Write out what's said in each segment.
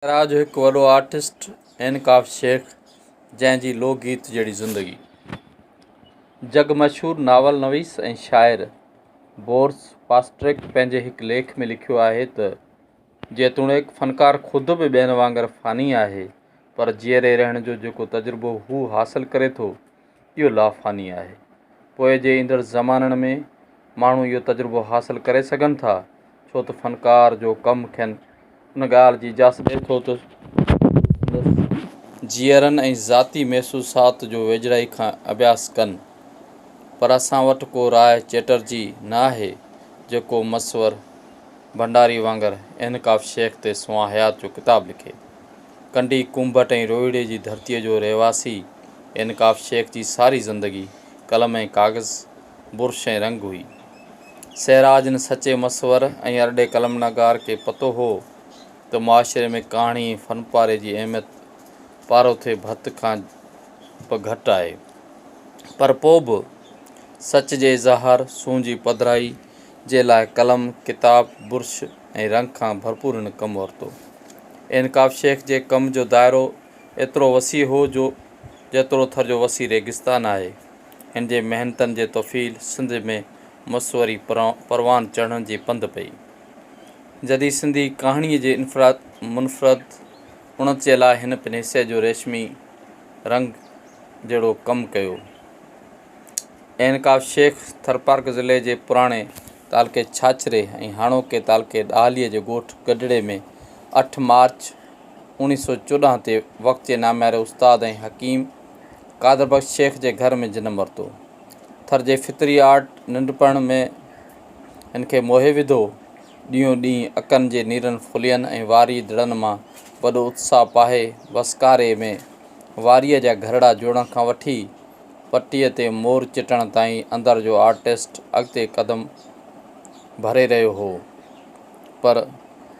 سراء جو هڪ وڏو آرٽسٽ انقاف شيخ جنهن جي لوڪ گيت جهڙي زندگي. جڳ مشهور ناول نويس ۽ شاعر بورس پاسٽرڪ پنهنجي هڪ ليک ۾ لکيو آهي ته جيتوڻيڪ فنڪار خود به ٻين وانگر فاني آهي پر جيئري رهڻ جو جيڪو تجربو هو حاصل ڪري ٿو اهو لافاني آهي. پوء جي ايندڙ زمانن ۾ ماڻهو اهو تجربو حاصل ڪري سگهن ٿا ڇو ته فنڪار جو ڪم کين ان ڳالهه جي اجازت ڏئي ٿو ته هو سندس جيئرن ۽ ذاتي محسوسات جو ويجهڙائي کان اڀياس ڪن. پر اسان وٽ ڪو راء چئٽرجي نه آهي، جيڪو مصور ڀنڊاري وانگر انقاف شيخ تي سوان حيات جو ڪتاب لکي. ڪنڊي، ڪونڀٽ ۽ روهيڙي جي ڌرتيء جو رهواسي انقاف شيخ جي ساري زندگي قلم ۽ ڪاغذ، برش ۽ رنگ هئي. سهراج ان سچي مصور ۽ ارڏي قلمنگار کي پتو هو ته معاشري ۾ ڪهاڻي ۽ فنپاري جي اهميت پاروٿي ڀت کان به گهٽ آهي پر پوء به سچ جي اظهار، سونهن جي پڌرائي جي لاء قلم، ڪتاب، برش ۽ رنگ کان ڀرپور هن ڪم ورتو. انقاف شيخ جي ڪم جو دائرو ايترو وسيع هو جو جيترو ٿر جو وسيع ريگستان آهي. هن جي محنتن جي طفيل سنڌ ۾ مصوري پروان چڙهڻ جي پنڌ پئي. جديد سنڌي ڪهاڻيء جي منفرد اڻت جي لاء هن پن حصي جو ريشمي رنگ جهڙو ڪم ڪيو. انقاف شيخ ٿرپارڪر ضلعي جي پراڻي تعلقي ڇاڇري ۽ هاڻوڪي تعلقي ڏاهليء جي ڳوٺ گڍڙي ۾ اٺ مارچ 1914 تي وقت جي نامياري استاد ۽ حڪيم قادر بخش شيخ جي گهر ۾ جنم ورتو. ٿر جي فطري آرٽ ننڍپڻ ۾ هن کي موهي وڌو. ڏينهون ڏينهن اڪن جي نيرن ڦلين ۽ واري دڙن مان وڏو اتساهه پاهي وسڪاري ۾ واريء جا گهرڙا جوڙڻ کان وٺي پٽيء تي مور چٽڻ تائين اندر جو آرٽسٽ اڳتي قدم ڀري رهيو هو. پر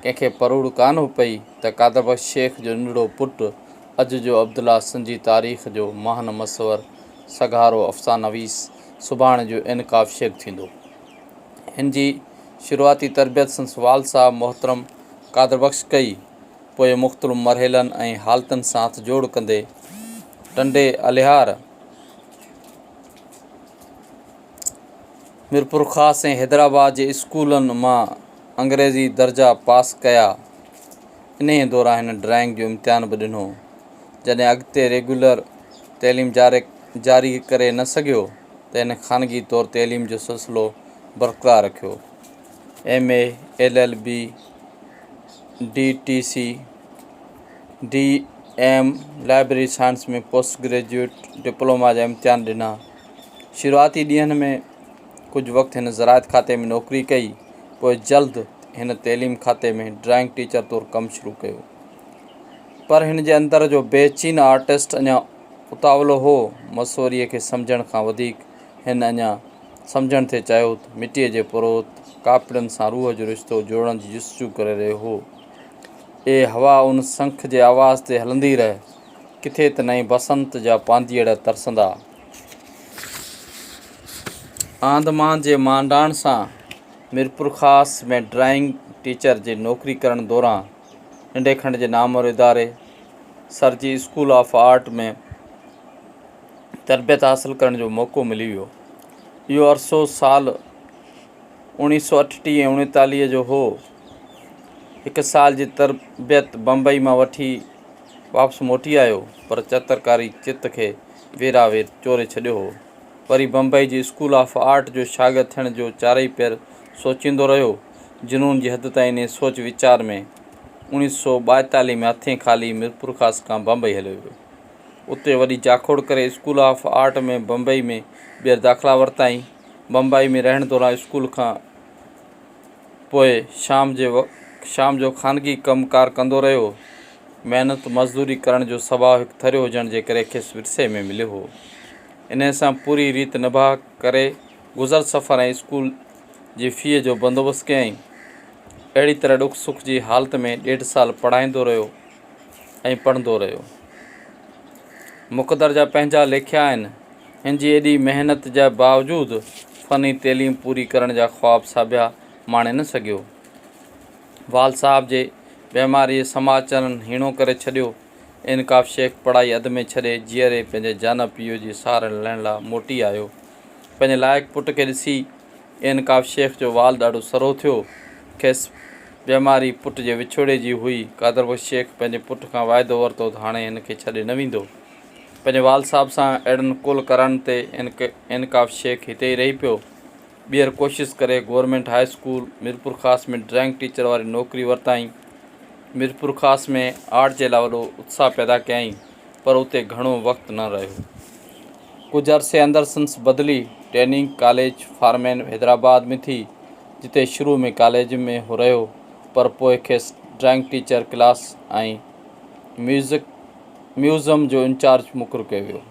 ڪنهن کي پروڙ ڪانه پئي ته قادر بخش شيخ جو ننڍڙو پٽ اڄ جو عبدالله سنڌ جي تاريخ جو مهان مصور، سگهارو افسانويس، سڀاڻي جو انقاف شيخ ٿيندو. هن جي شروعاتي تربيت سندس والد صاحب محترم قادر بخش ڪئي. پوء مختلف مرحلن ۽ حالتن سان هٿ جوڙ ڪندي ٽنڊي الهيار، ميرپورخاص ۽ حيدرآباد جي اسڪولن مان انگريزي درجا پاس ڪيا. انهيء دوران هن ڊرائنگ جو امتحان به ڏنو. جڏهن اڳتي ريگيولر تعليم جاري ڪري نه سگهيو ته هن خانگي طور تعليم جو سلسلو برقرار رکيو. M A, L L B, D T C, D M library science ۾ post graduate diploma جا امتحان ڏنا. شروعاتي ڏينهن ۾ ڪجهه وقت هن زراعت کاتي ۾ نوڪري ڪئي، پوء جلد هن تعليم کاتي ۾ ڊرائنگ ٽيچر طور ڪم شروع ڪيو. پر هن جي اندر جو بي چين آرٽسٽ اڃا اتاولو هو. مصوريء کي سمجهڻ کان وڌيڪ هن اڃا سمجهڻ ٿي چاهيو ته مٽيء جي پروت ڪاپڙين سان روح جو رشتو جوڙڻ جي جستجو ڪري رهيو هو. اي هوا ان سنک جي آواز تي هلندي رهه، ڪٿي ته نئين بسنت جا پانڌيئڙا ترسندا. آنڌ مانڌ جي مانڊاڻ سان ميرپورخاص ۾ ڊرائنگ ٽيچر جي نوڪري ڪرڻ دوران ننڍي کنڊ جي نامور اداري سرجي اسڪول آف آرٽ ۾ تربيت حاصل ڪرڻ جو موقعو ملي ويو. اهو عرصو سال 1938 ۽ 39 جو هو. هڪ سال جي تربيت بمبئي مان وٺي واپس موٽي آيو پر چترڪاري چت کي ويرا وير چوري ڇڏيو هو. وري بمبئي جي اسڪول آف آرٽ جو شاگرد ٿيڻ جو چارئي پهر سوچيندو رهيو. جنون جي حد تائين انهيء سوچ ويچار ۾ 1942 ۾ هٿين خالي ميرپورخاص کان بمبئي هليو ويو. اتي وڏي جاکوڙ ڪري اسڪول آف آرٽ ۾ بمبئي ۾ ٻيهر داخلا ورتائين. بمبئي ۾ رهڻ دوران اسڪول کان پوء شام جو خانگي ڪم ڪار ڪندو رهيو. محنت مزدوري ڪرڻ جو سڀاء هڪ ٿريو هجڻ جي ڪري کيس ورثي ۾ مليو هو. انهيء سان پوري ريت نباهه ڪري گذر سفر ۽ اسڪول جي فيء جو بندوبست ڪيائين. اهڙي طرح ڏک سک جي حالت ۾ ڏيڍ سال پڙهائيندو رهيو ۽ پڙهندو رهيو. مقدر جا پنهنجا ليکيا آهن. هن جي ايڏي محنت جي باوجود فني تعليم پوري ڪرڻ جا خواب ساڀيا ماڻي نه سگهيو. والد صاحب جي بيماريء سماچارن هيڻو ڪري ڇڏيو. انقاف شيخ پڙهائي اڌ ۾ ڇڏي جيئري پنهنجي جانب پيء جي سار لهڻ لاء موٽي آيو. پنهنجي لائق پٽ کي ڏسي انقاف شيخ جو وال ڏاڍو سرهو ٿيو. کيس بيماري پٽ جي وڇوڙي جي هئي. قادر بخش شيخ پنهنجي پٽ کان واعدو ورتو ته هاڻي هن کي ڇڏي نه ويندو. پنهنجي والد صاحب سان اهڙن قول قرارن تي انقاف شيخ هتي ئي رهي پيو. ٻيهر ڪوشش ڪري government high school Mirpurkhas ۾ drawing teacher واري نوڪري ورتائين. ميرپورخاص ۾ آرٽ جي لاء وڏو اتساهه پيدا ڪيائين پر اتي گهڻو وقت نه رهيو. ڪجهه عرصي اندر سندس بدلي ٽريننگ ڪاليج فارمين حيدرآباد ۾ ٿي جتي شروع ۾ ڪاليج ۾ رهيو پر پوء کيس ڊرائنگ ٽيچر ڪلاس ۽ ميوزم جو انچارج مقرر ڪيو ويو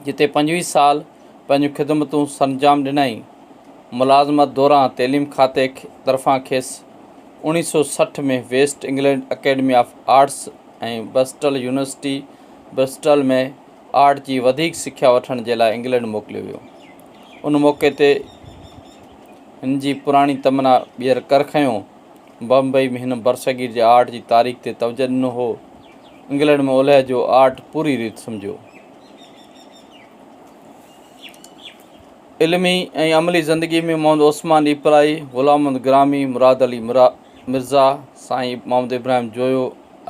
جتي 25 سال پنهنجون خدمتون سرانجام ڏنائين. ملازمت دوران تعليم کاتي طرفان کيس 1960 ۾ West England Academy of Arts ۽ Bristol University, Bristol ۾ art جي وڌيڪ سکيا وٺڻ جي لاء انگلينڊ موڪليو ويو. ان موقعي تي هن جي پراڻي تمنا ٻيهر ڪر کنيو. بمبئي ۾ هن برصغير جي آرٽ جي تاريخ تي توجهه ڏنو هو. انگلينڊ ۾ اولهه جو آرٽ پوري ريت سمجهيو. علمي ۽ عملي زندگيء ۾ محمد عثمان ڏيپلائي، غلام محمد گرامي، مراد علي مرزا، سائين محمد ابراهيم جويو،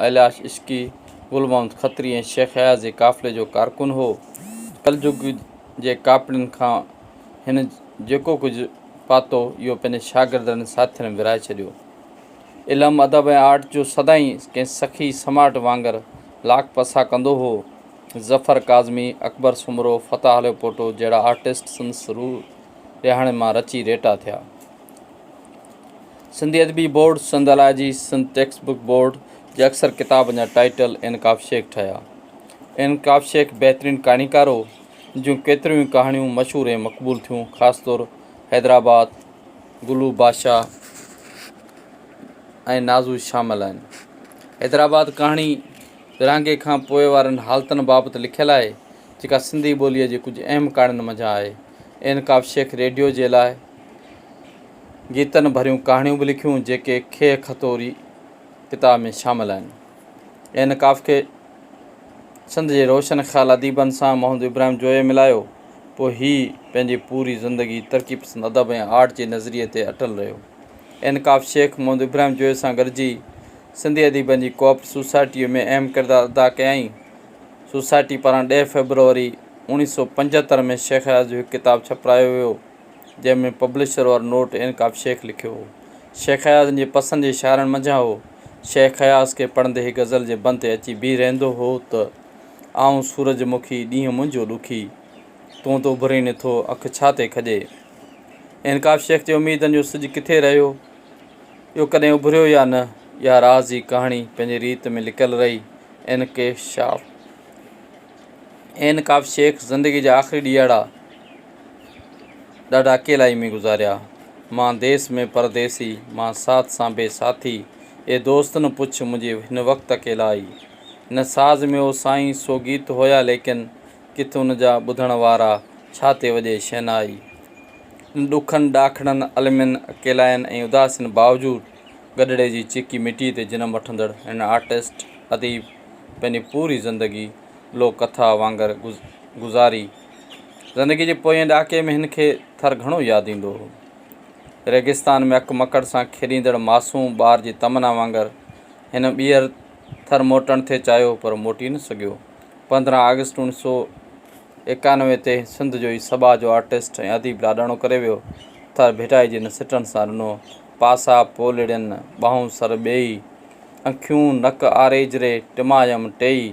ايلاش عشقي، گل محمد کتري ۽ شيخ اياز جي قافلي جو ڪارڪن هو. ڪلجڳ جي ڪاپڙين کان هن جيڪو ڪجهه پاتو، اهو پنهنجي شاگردن ۽ ساٿين ۾ ورهائي ڇڏيو. علم، ادب ۽ آرٽ جو سدائين ڪنهن سخي سماٽ وانگر لاک پساهه ڪندو هو. ظفر ڪاظمي، اڪبر سومرو، فتاح هاليپوٽو جهڙا آرٽسٽ سندس روح رهاڻين مان رچي ريٽا ٿيا. سنڌي ادبي board, Sindh Alaji, Sindh text book board جي اڪثر ڪتابن جا ٽائيٽل انقاف شيخ ٺاهيا. انقاف شيخ بهترين ڪهاڻيڪار هو، جون ڪيتريون ئي ڪهاڻيون مشهور ۽ مقبول ٿيون، خاص طور حيدرآباد، گلو بادشاهه ۽ نازو شامل آهن. حيدرآباد ڪهاڻي ورهاڱي کان پوء وارن حالتن بابت لکيل آهي، جيڪا سنڌي ٻوليء جي ڪجهه اهم ڪهاڻين منجهان آهي. انقاف شيخ ريڊيو جي لاء گيتن ڀريون ڪهاڻيون به لکيون، جيڪي کيهه کٿوري ڪتاب ۾ شامل آهن. انقاف کي سنڌ جي روشن خيال اديبن سان محمد ابراهيم جويي ملايو، پوء هي پنهنجي پوري زندگي ترقي پسند ادب ۽ آرٽ جي نظريي تي اٽل رهيو. انقاف شيخ محمد ابراهيم جويي سان گڏجي سنڌي اديبن جي ڪوآپريٽو سوسائٽيء ۾ اهم ڪردار ادا ڪيائين. سوسائٽي پاران 10 فيبروري 1975 ۾ شيخ اياز جو هڪ ڪتاب ڇپرايو ويو، جنهن ۾ پبلشر وارو نوٽ انقاف شيخ لکيو هو. شيخ اياز هن جي پسند جي شاعرن منجهان هو. شيخ اياز کي پڙهندي هي غزل جي بند تي اچي بيهي رهندو هو ته، آئون سورج مکي، ڏينهن منهنجو ڏکي، تون ته اڀرين نٿو، اک ڇا تي کڄي. انقاف شيخ جي اميدن جو سج ڪٿي رهيو؟ اهو ڪڏهن اڀريو يا نه، اها راز جي ڪهاڻي پنهنجي ريت ۾ لڪل رهي. انڪشاف شيخ زندگيء جا آخري ڏيهاڙا ڏاڍا اڪيلائي ۾ گذاريا. مان ديس ۾ پرديسي، مان ساٿ سان بي ساٿي، اي دوست نه پڇ منهنجي هن وقت اڪيلائي. نه ساز ۾ او سائين سو گيت هويا ليڪن ڪٿ ان جا ٻڌڻ وارا، ڇا تي وڄي شهنائي. ڏکن، ڏاکڙن، المين، اڪيلاين ۽ اداسين باوجود گڏڙي جي چيڪي مٽيء تي جنم وٺندڙ هن آرٽسٽ اديب پنهنجي پوري زندگي لوڪ ڪٿا وانگر گذاري. زندگيء جي پوئين ڏهاڪي ۾ هن کي ٿر گهڻو ياد ايندو هو. ريگستان ۾ اک مڪڙ سان کيڏيندڙ معصوم ٻار جي تمنا وانگر هن ٻيهر ٿر موٽڻ ٿي چاهيو پر موٽي نه سگهيو. 15 آگسٽ 1991 تي سنڌ جو هي سٻاجهو جو آرٽسٽ ۽ اديب لاڏاڻو ڪري ويو. ٿر ڀٽائي جي هن سٽن سان ڏنو، پاسا پولڙين، ٻانهون سر ٻيئي، اکيون نڪ آريجري، ٽمايم ٽيئي،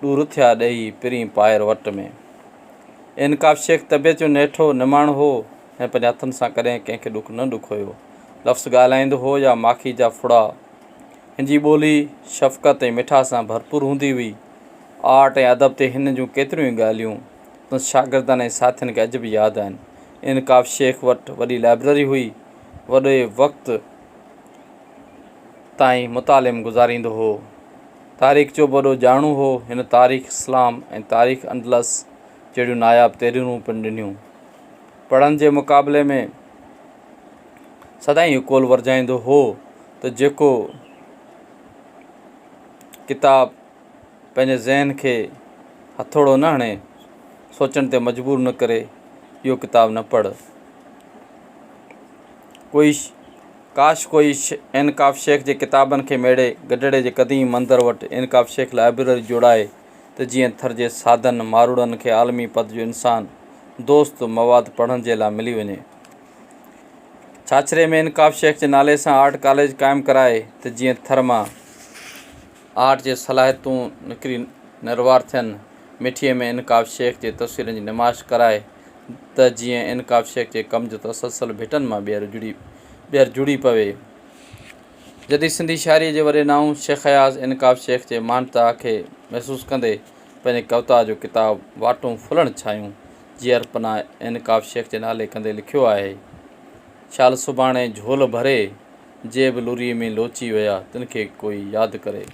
ڏور ٿيا ڏيئي، پرين پائر وٽ ۾. انقاف شيخ طبيعت جو نيٺو نماڻو هو ۽ پنهنجي هٿن سان ڪڏهن ڪنهن کي ڏک نه ڏکويو. لفظ ڳالهائيندو هو يا ماکي جا ڦڙا. هن جي ٻولي شفقت ۽ مٺاس سان ڀرپور هوندي هئي. آرٽ ۽ ادب تي هن جون ڪيتريون ئي ڳالهيون سندس شاگردن ۽ ساٿين کي اڄ به ياد آهن. انقاف شيخ وٽ وڏي لائبرري هئي. وڏي وقت تائين مطالعي ۾ گذاريندو هو. تاريخ جو به وڏو ڄاڻو هو. هن تاريخ اسلام ۽ تاريخ اندلس جهڙيون ناياب تحريرون پڻ ڏنيون. پڙهڻ جي مقابلي ۾ سدائين اهو قول ورجائيندو هو ته جيڪو ڪتاب پنهنجي ذهن کي هٿوڙو نه هڻي، سوچڻ تي مجبور نه ڪري، اهو ڪتاب نه پڙهه. ڪوئي ڪاش ڪوئي انڪاف شيخ جي ڪتابن کي ميڙي گڍڙي جي قديم مندر وٽ انڪاف شيخ لائبريري جوڙائي ته جيئن ٿر جي سادن ماروئڙن کي عالمي پد جو انسان دوست مواد پڙهڻ جي لاء ملي وڃي. ڇاڇري ۾ انڪاف شيخ جي نالي سان آرٽ ڪاليج قائم ڪرائي ته جيئن ٿر مان آرٽ جي صلاحيتون نڪري نروار ٿين. مٺيء ۾ انڪاف شيخ جي تصويرن جي نمائش ڪرائي ته جيئن انڪاف شيخ جي ڪم جو تسلسل ڀٽن مان ٻيهر جڙي ٻيهر جڙي پوي. جديد سنڌي شاعريء جي وڏي نانء شيخ اياز انڪاف شيخ جي مهانتا کي محسوس ڪندي پنهنجي ڪوتا جو ڪتاب واٽون ڦلڻ ڇايون جي ارپنا انڪاف شيخ جي نالي ڪندي لکيو آهي، شال سڀاڻي جهول ڀري، جي به لوريء ۾ لوچي ويا، تن کي ڪوئي ياد ڪري.